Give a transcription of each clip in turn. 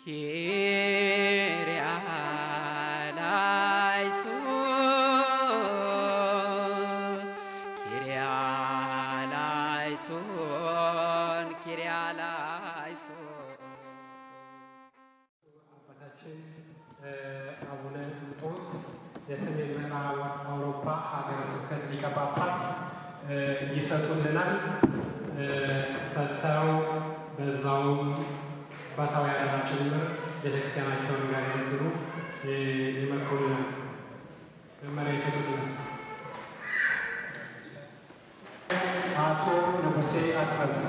ኪርያ ላይሶን ኪርያ ላይሶን ኪርያ ላይሶን። አባታችን አቡነ እንጦንስ የሰሜን ምዕራብ አውሮፓ ሀገረ ስብከት ሊቀ ጳጳስ ይሰጡልናል። ሰጥተው በዛውም አባታዊ አደራ ጭምር ቤተክርስቲያናቸውን እንዲያገለግሉ ይመክሩልናል፣ መመሪያ ይሰጡልናል። አቶ ንጉሴ አስረስ፣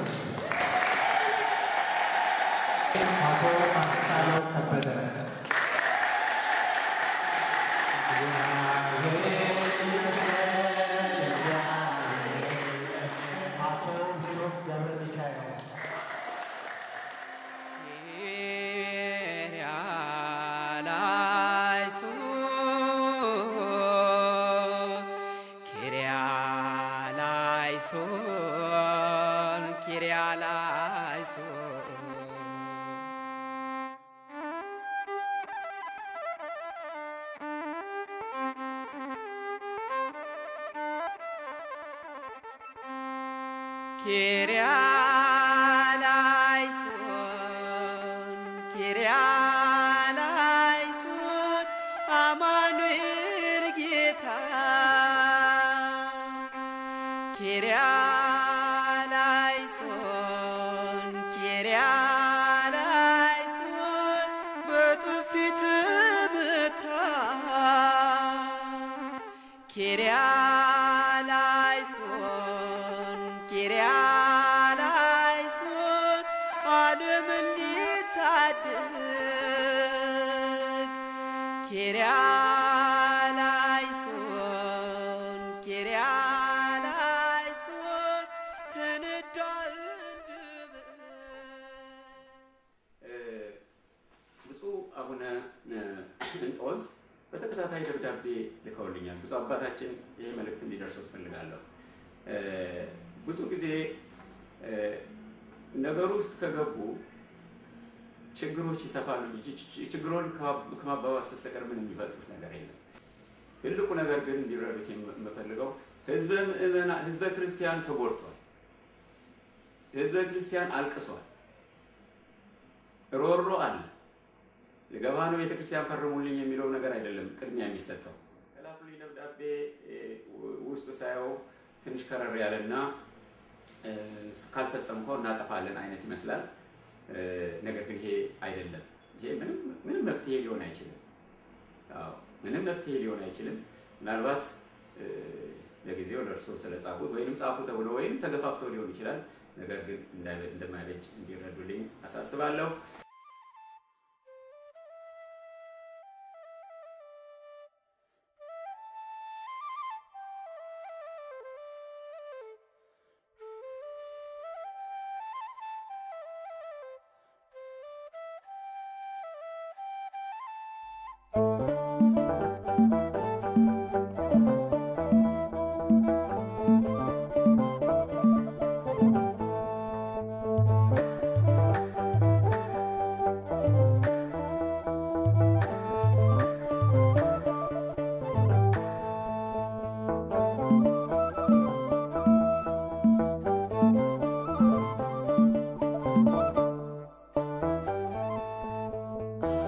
አቶ አስቻለው ከበደ። አቶ ሄኖክ ገብረ ሚካኤል። ኪርያ ላይሶን ኪርያ ላይሶን ኪርያ ላይሶን። ኪርያ ላይሶን ኪርያ ላይሶን አማኑኤል ጌታ፣ ኪርያ ላይሶን ኪርያ ላይሶን በጥፊ ተመታ፣ ኪርያ ላይሶን ኪርያ ላይሶን ዓለምን ሊታደግ፣ ኪርያ ላይሶን ኪርያ ላይሶን ተነዳ እንድበግ። ብፁዕ አቡነ እንጦንስ በተከታታይ ደብዳቤ ልከውልኛል። ብፁዕ አባታችን ይህ መልእክት እንዲደርሰው እፈልጋለሁ። ብዙ ጊዜ ነገሩ ውስጥ ከገቡ ችግሮች ይሰፋሉ እንጂ ችግሩን ከማባባስ በስተቀር ምንም የሚፈጥሩት ነገር የለም። ትልቁ ነገር ግን እንዲረዱት የምፈልገው ህዝበ ክርስቲያን ተጎድቷል። ህዝበ ክርስቲያን አልቅሷል። ሮሮ አለ። ልገባ ነው ቤተክርስቲያን ፈርሙልኝ የሚለው ነገር አይደለም ቅድሚያ የሚሰጠው። ከላኩልኝ ደብዳቤ ውስጡ ሳየው ትንሽ ከረር ያለና ካልፈጸምከው እናጠፋለን አይነት ይመስላል። ነገር ግን ይሄ አይደለም። ይሄ ምንም መፍትሄ ሊሆን አይችልም። አዎ ምንም መፍትሄ ሊሆን አይችልም። ምናልባት ለጊዜው ለእርሶ ስለጻፉት ወይንም ጻፉ ተብሎ ወይንም ተገፋፍተው ሊሆን ይችላል። ነገር ግን እንደማይበጅ እንዲረዱልኝ አሳስባለሁ።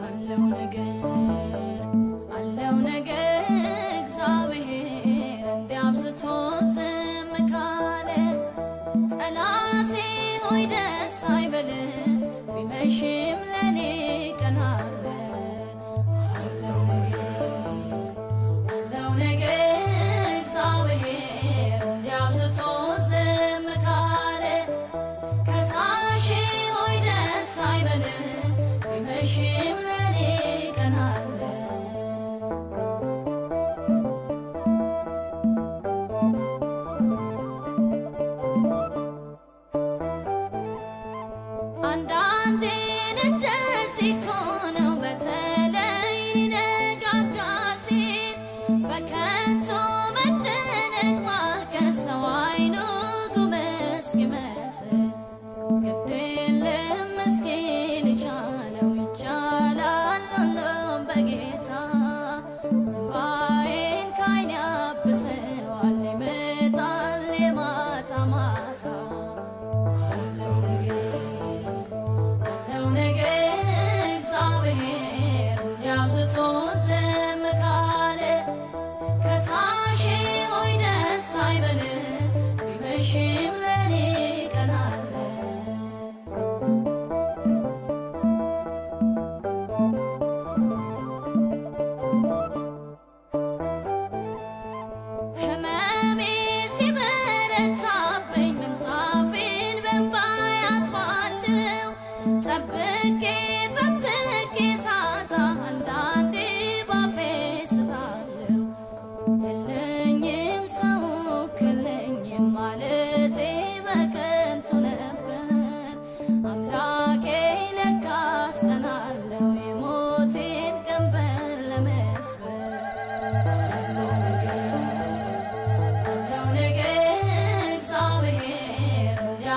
አለው ነገር አለው ነገር እግዚአብሔር እንዲያብዝቶ ዝም ካለ፣ ጠላቴ ሆይ ደስ አይበል፣ ቢመሽም ለኔ ቀን አለ። አለው ነገር አለው ነገር እግዚአብሔር እንዲያብዝቶ ዝም ካለ፣ ከሳሼ ሆይ ደስ አይበል፣ ቢመሽም ለኔ ቀን አለ። አንዳንዴ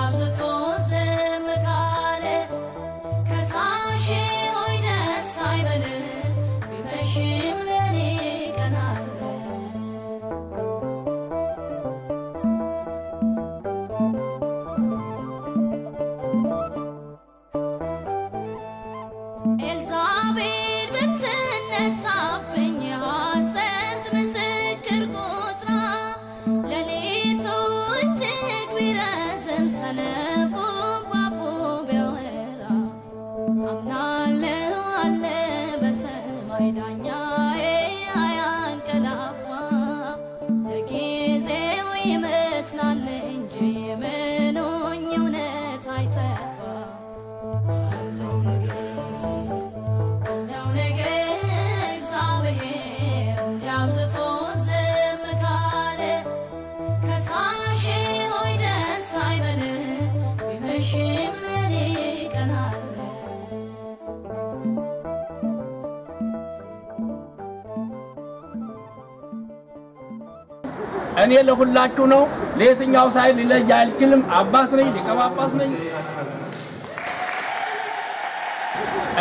እንዲያብዝቶ ዝም ካለ፣ ከሳሼ ሆይ ደስ አይበልህ፣ ቢመሽም ለኔ ቀን አለ። ኤልዛቤል ብትነሳብኝ የሐሰት ምስክር ቆጥራ፣ ሌሊቱ እጅግ ቢረዝም ሰነፉ ባፉ ቢያወራ፣ አምናለሁ አለ በሰማይ ዳኛዬ አያንቀላፋ። ለጊዜው ይመስላል እንጂ የምኑኝ እውነት አይጠፋ። አለው ነገር አለው ነገር እግዚአብሔር እንዲያብዝቶ ዝም ካለ፣ ከሳሼ ሆይ ደስ አይበልህ፣ ቢመሽም ለኔ ቀን አለ። እኔ ለሁላችሁ ነው። ለየትኛው ሳይል ሊለይ አልችልም። አባት ነኝ፣ ሊቀ ጳጳስ ነኝ።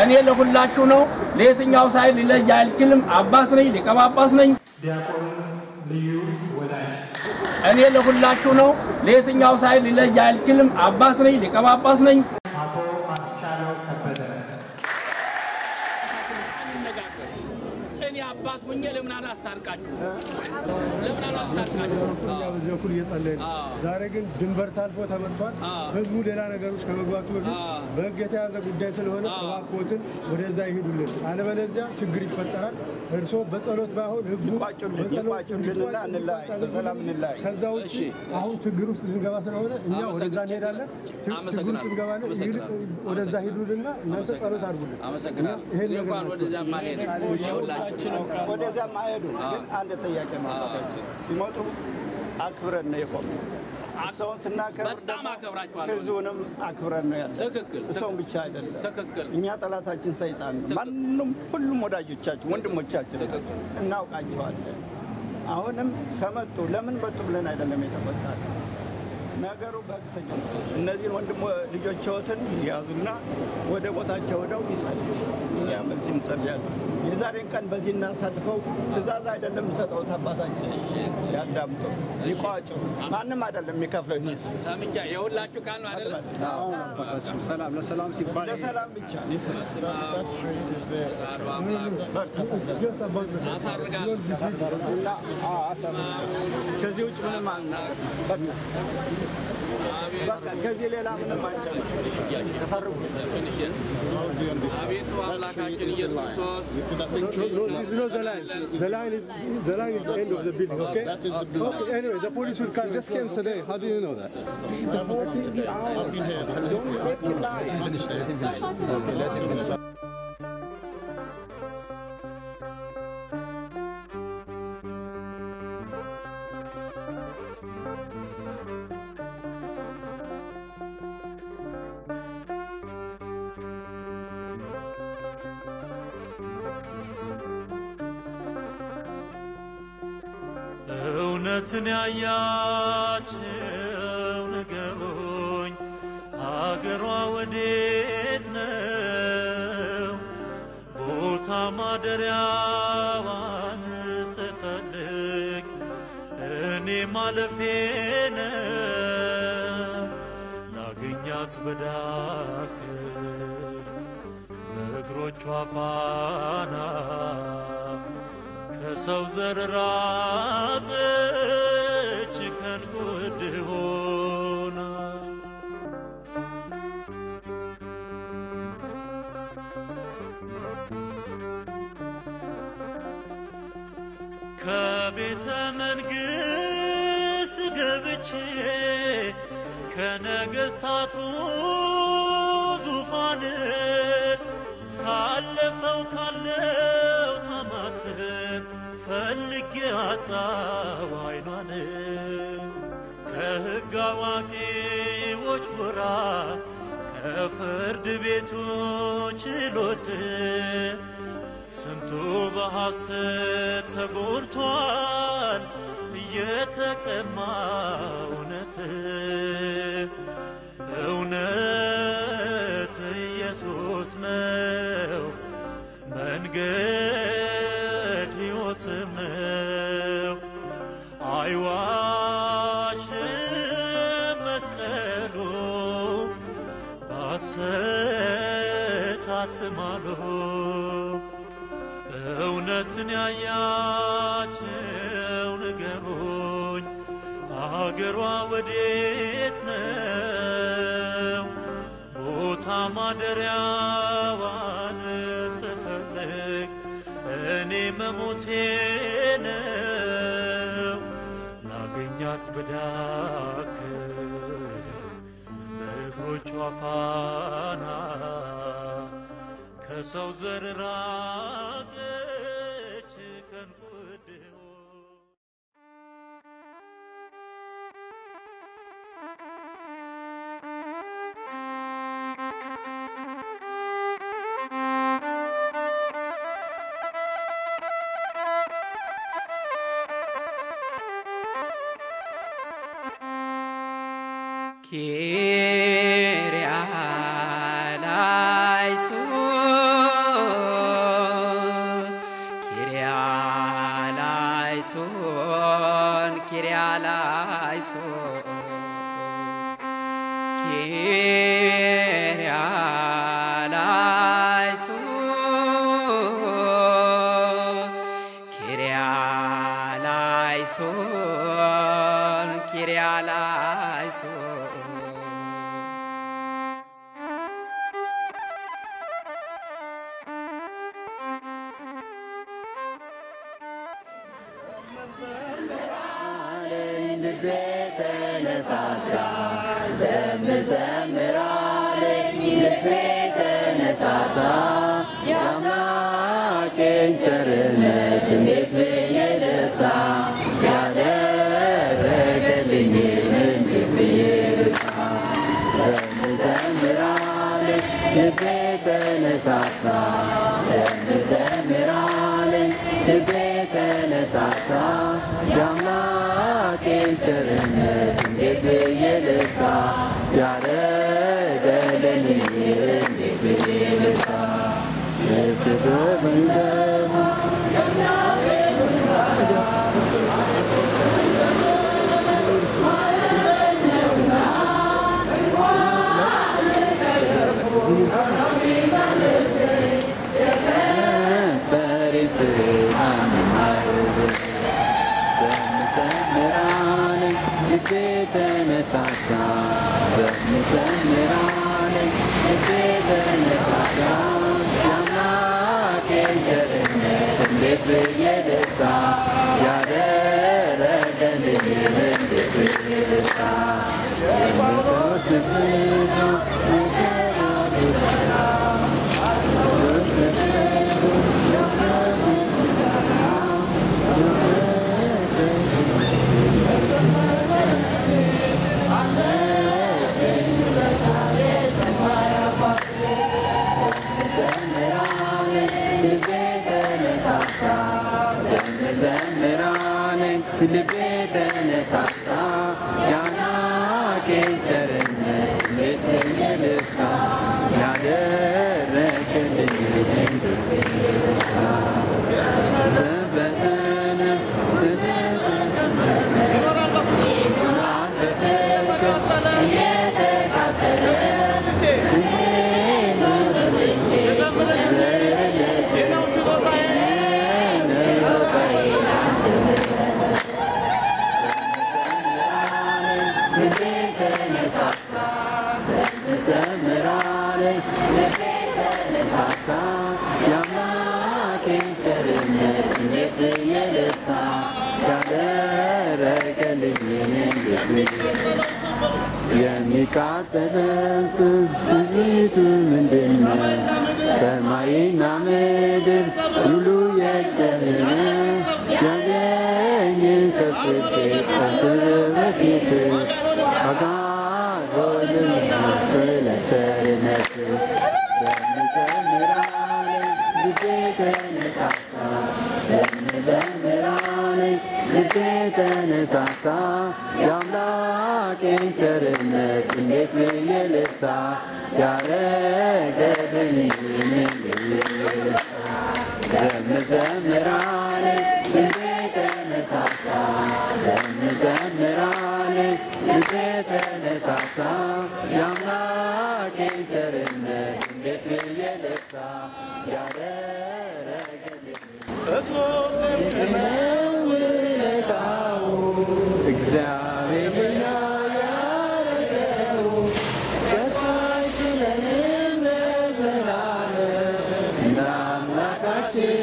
እኔ ለሁላችሁ ነው። ለየትኛው ሳይል ሊለይ አልችልም። አባት ነኝ፣ ሊቀ ጳጳስ ነኝ። ዲያቆን ልዩ ወዳጅ፣ እኔ ለሁላችሁ ነው። ለየትኛው ሳይል ሊለይ አልችልም። አባት ነኝ፣ ሊቀ ጳጳስ ነኝ። አቶ አስቻለው ከበደ፣ እኔ አባት ሆኜ ለምን አላስታርቃችሁ? ለምን አላስታርቃችሁ? እኛ በዚህ በኩል እየጸለይን ነው። ዛሬ ግን ድንበር ታልፎ ተመጥቷል። ህዝቡ ሌላ ነገር ውስጥ ከመግባቱ በፊት በህግ የተያዘ ጉዳይ ስለሆነ እባክዎትን ወደዛ ይሄዱልን፣ አለበለዚያ ችግር ይፈጠራል። እርስዎ በጸሎት ባይሆን ህጉ ይቋጩልን፣ በጸሎት ይቋጩልንና እንዲቋጭ እንለያይ፣ በሰላም እንለያይ። ከዛ ውጭ አሁን ችግር ውስጥ ልንገባ ስለሆነ እኛ ወደዛ እንሄዳለን። ችግር ውስጥ እንገባለን። ይልቅ ወደዛ ሂዱልና እናንተ ጸሎት አድርጉልን። አመሰግናለሁ። ይሄን እኔ ነገር እንኳን ወደዚያም አልሄድም። ይኸውላችሁ ወደዚያም አይሄዱም። ግን አንድ ጥያቄ ነው። አባታችን ሲመጡ አክብረን ነው የቆምነው። ሰውን ስናከብር በጣም ደግሞ አከብራችኋለሁ። ህዝቡንም አክብረን ነው ያለ። ትክክል፣ ሰውን ብቻ አይደለም። ትክክል። እኛ ጠላታችን ሰይጣን ነው። ማንም ሁሉም ወዳጆቻችን፣ ወንድሞቻችን ናቸው። እናውቃቸዋለን። አሁንም ከመጡ ለምን መጡ ብለን አይደለም የተቆጣነው። ነገሩ በህግ ተጀምሯል። እነዚህን ወንድሞ ልጆችዎትን ያዙና ወደ ቦታቸው ሄደው ይጸልዩ። እኛም እዚህ እንጸልያለን። የዛሬን ቀን በዚህ እናሳልፈው። ትእዛዝ አይደለም የምሰጠውት አባታችን ያዳምጡ፣ ይቋጩ። ማንም አይደለም የሚከፍለው ይሄን። ሰምቻ የሁላችሁ ቃል ነው አይደለም? ሰላም ለሰላም ሲባል ለሰላም ብቻ አሳርጋለሁ። ከዚህ ውጭ ምንም አልናገርም። በቃ በቃ ከዚህ ሌላ ምንም አንጨምርም። አቤቱ አምላካችን ኢየሱስ ክርስቶስ No, this is not the line. The line is the line is the end of the building. Okay. That is the building. Okay. Anyway, the police will come. You just came today. How do you know that? I've been here. Okay, let him finish. እውነትን ያያችሁ ንገሩኝ፣ ሀገሯ ወዴት ነው? ቦታ ማደሪያዋን ስፈልግ እኔ ማለፌ ነው። ላገኛት በዳክር በእግሮቿ ፋና ከሰው ዘር ራቀች ከንጉድ ሆና። ከቤተ መንግስት ገብቼ ከነገስታቱ ዙፋን ካለፈው ካለው ሳማት ፈልጌ አጣው አይኗን። ከሕግ አዋቂዎች ጎራ ከፍርድ ቤቱ ችሎት ስንቱ በሐሰት ተጎድቷል እየተቀማ እውነት። መንገድ ሕይወትም ነው። አይዋሽም መስቀሉ በሐሰት አትማሉ። እውነትን ያያችሁ ንገሩኝ፣ አገሯ ወዴት ነው? ቦታ ማደሪያዋን ስፈልግ እኔ መሞቴ ነው። ላገኛት ብዳክር በእግሮቿ ፋና ከሰው ዘር ራቀች ከንቁድሁ። ኪርያ ላይሶን ኪርያ ላይሶን ኪርያ ላይሶን ኪርያ ላይሶን ኪርያ ላይሶን ኪርያ ላይሶን። ልቤ ተነሳሳ ዘምር ዘምር አለኝ ልቤ ተነሳሳ የአምላኬን ቸርነት እንዴት ብዬ ልርሳ ያደረገልኝን እንዴት ብዬ ልርሳ ዘምር ዘምር አለኝ ልቤ ተነሳሳ ዘምር ዘምር አለኝ ልቤ ተነሳሳ የአምላኬን ቸርነት እንዴት ብዬ ልርሳ ያደረገልኝን እንዴት ብዬ ልርሳ በገንዘቡ ልቤ ተነሳሳ ዘምር ዘምር አለኝ ልቤ ተነሳሳ የአምላኬን ቸርነት እንዴት ብዬ ልርሳ ያደረገልኝን እንዴት ብዬ ልርሳ ልቤ ተነሳሳ የአምላኬን ቸርነት እንዴት ብዬ ልርሳ ያደረገልኝን እንዴት ብዬ ልርሳ ዘበነ ይኖራል በፍቅር እየተቃጠለ የሚቃጠለው ስም በፊቱ ምንድን ነው? ሰማይና ምድር ሁሉ የእግዚአብሔር ነው። ያለኝን ሰብስቤ ቀርብ በፊት አጋሮልኛል ስለ ቸርነት ዘምር አለኝ ልቤ ተነሳሳ ዘምር አለኝ ልቤ ተነሳሳ የአምላኬን ቸርነት እንዴት ብዬ ልርሳ ያደረገልኝን እንዴት ብዬ ልርሳ። ዘምር ዘምር አለኝ ልቤ ተነሳሳ፣ ዘምር ዘምር አለኝ ልቤ ተነሳሳ። የአምላኬን ቸርነት እንዴት ብዬ ልርሳ? ያደረገልኝ እጹብ ድንቅ ነው ውለታው፣ እግዚአብሔር ለእኛ ያደረገው ከቶ አይጥለንም ለዘላለም። እንደ አምላካችን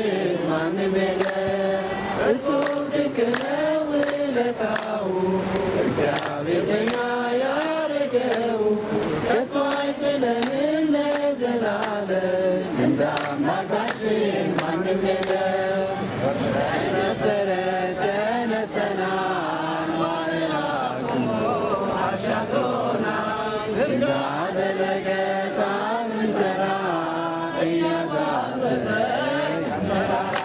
ማንም የለም። እጹብ ድንቅ ነው ውለታው፣ እግዚአብሔር ለእኛ ያደረገው ከቶ አይጥለንም ለዘላለም። እንደ አምላካችን ማንም የለም። ነበረ ተነስተናል፣ ማዕራቅን አሻግሮናል። እንዳደረገ ታምን ሠራ፣ እያዛዘነ ያንፈራራ።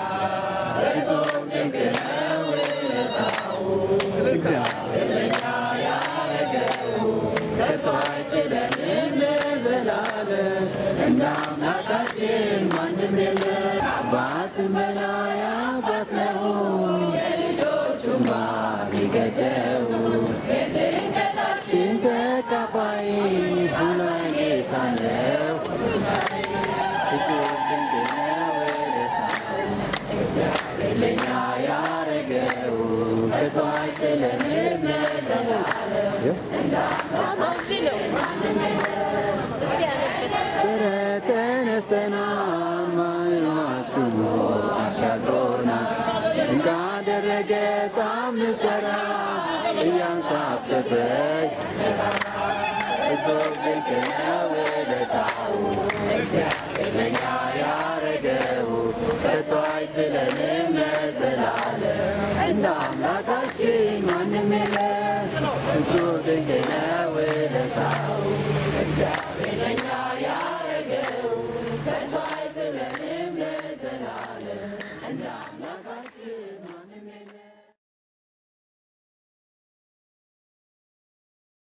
እጹብ ድንቅ ነው ውለታው፣ እግዚአብሔር ለእኛ ያደረገው ከቶ አይጥለንም ለዘላለም። እንደ አምላካችን ማንም የለም። አባት በላይ አባት ነው፣ የልጆቹን ባሪገደው የጭንቀታችን ተካፋይ ሁሉ ጌታ ነው። እጹብ ድንቅ ነው ውለታው፣ እግዚአብሔር ለእኛ ያደረገው ከቶ አይጥለንም ለዘላለም። ተነስተናል ማዕበሉን አሻግሮናል። እንዳደረገ ታምር ሠራ፣ እያንሳፈፈ እጹብ ድንቅ ነው።